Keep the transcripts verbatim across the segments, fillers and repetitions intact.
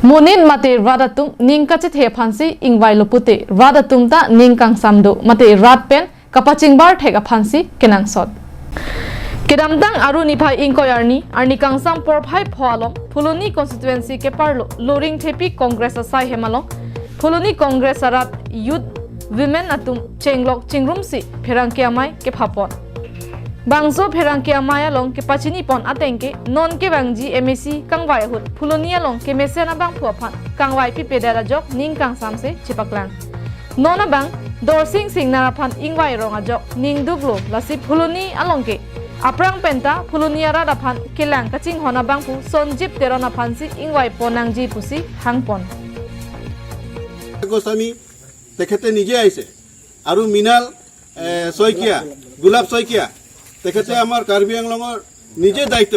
Monit mate rat atum ning kachethe aphansi ingvailo pute rat atum ta ning kangsam do mate rat pen kapachingbar thek aphansi kenangsot. Kedamtang Aru niphai ingkoi arni, arni kangsam porphai pho along, Phuloni constituency keparlo Loringthepi Congress asai hem along, Phuloni Congress arat youth, women atum chenglok chingrumsi pherangke amei kephapon. Bangso pherangke amei along kepachinipon atengke non kevangji M A C kangvai ahut Phuloni along kemesen abangphu aphan kangvai pipedet ajok ning kangsamse chepaklang. Non abang Dorsing Singnar aphan ingvai rong ajok ning duklo, lasi Phuloni along ke aphrang penta Phuloni arat aphan kelang kachinghon abangphu Sonjib Teron aphansi ingvaipon nangji pusi hangpon. Goswami তেখেতে নিজে আহিছে আৰু মৃণাল এ, শইকীয়া, গোলাপ শইকীয়া, তেখেতে আমাৰ কাৰ্বি আংলঙৰ নিজে দায়িত্ব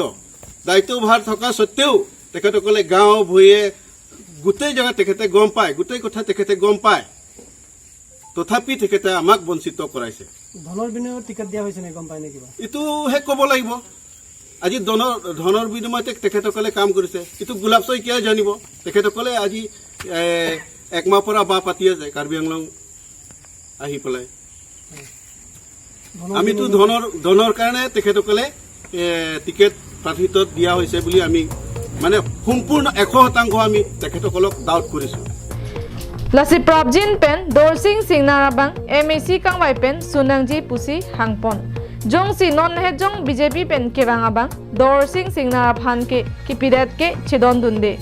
দায়িত্ব ভাৰ থকা স্বত্বেও তেখেতসকলে গাঁও ভূঞে গোটেই জেগা তেখেতে গম পায়, গোটেই কথা তেখেতে গম পায়, তথাপি তেখেতে আমাক বঞ্চিত কৰাইছে। ধনৰ বিনিময়ত টিকেট দিয়া হৈছে নে গম পায় নে কিবা? এইটোহে ক'ব লাগিব। আজি ধনৰ ধনৰ বিনিময়তে তেখেতসকলে কাম কৰিছে, এইটো গোলাপ শইকীয়াই জানিব। তেখেতসকলে আজি এ, একমাহ পৰা বাহ পাতি আছে কাৰ্বি আংলং আহি পেলাই। ধনৰ আমিতো বিনিময়ত ধনৰ ধনৰ কাৰণে তেখেতসকলে এ, টিকেট প্ৰাৰ্থিত্বত দিয়া হৈছে বুলি আমি মানে সম্পূৰ্ণ এশ শতাংশ আমি তেখেতসকলক ডাউট কৰিছোঁ। Lasi prapjin pen Dorsing Singnar abang M A C kangvai pen sunangji pusi hangpon. Jongsi non hejong B J P pen kevang abang Dorsing Singnar aphan ke kipidet ke chedondunde.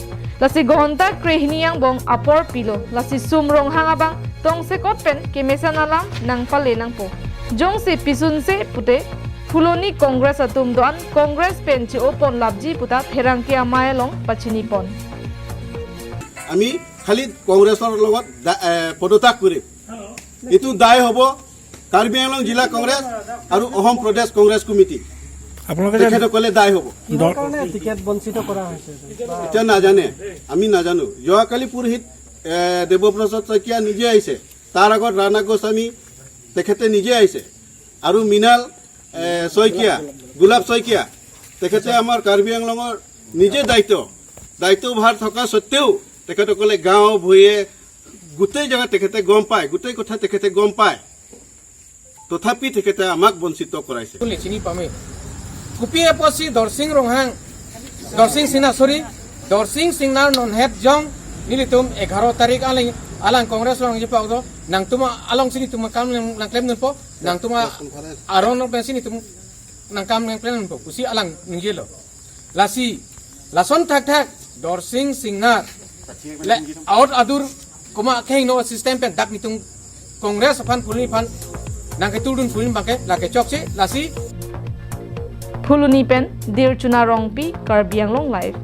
Lasi ghonta krehini angbong apor pilo. Lasi Sum Ronghang abang tongsekot pen kemesen alam nangpale nangpo. Jongsi pisunse pute Phuloni Congress atum do-an Congress pen che-opon lapji puta pherangke amei along pachinipon. আমি খালি কংগ্ৰেছৰ লগত দা- এ, পদত্যাগ কৰিম। এইটো দায় হ'ব কাৰ্বি আংলং জিলা কংগ্ৰেছ আৰু অসম প্ৰদেশ কংগ্ৰেছ কমিটি। আপোনালোকে যে তেখেতসকলে দায় হ'ব। কিহৰ কাৰণে টিকেট বঞ্চিত কৰা হৈছে? এতিয়া নাজানে, আমি নাজানো। যোৱাকালি পুৰোহিত এ, দেৱপ্ৰসাদ শইকীয়া নিজে আহিছে, তাৰ আগত ৰাণা গোস্বামী তেখেতে নিজে আহিছে আৰু মৃণাল এ, শইকীয়া, গোলাপ শইকীয়া, তেখেতে আমাৰ কাৰ্বি আংলঙৰ নিজে দায়িত্ব দায়িত্ব ভাৰ থকা স্বত্বেও তেখেতসকলে গাঁও ভূঞে গোটেই জেগা তেখেতে গম পায়, গোটেই কথা তেখেতে গম পায়, তথাপি তেখেতে আমাক বঞ্চিত কৰাইছে। Kuli chini pame. Kopi apotsi Dorsing Ronghang, Dorsing Singnar, sorry, Dorsing Singnar non hejong nelitum egharo tarik alang alang Congress along jepakdo, nangtum along si nelitum kam nang- nangklemdunpo, nangtum aron pensi nelitum nangkam nangklemdunpo pusi alang ningjelo. Lasi lason thakthak Dorsing Singnar le out adur komat kehingno system pen dak nelitum Congress aphan Phuloni aphan nangketurdun Phuloni abangke lake chokche. Lasi Phuloni pen Dirchuna Rongpi, Karbi Anglong Live.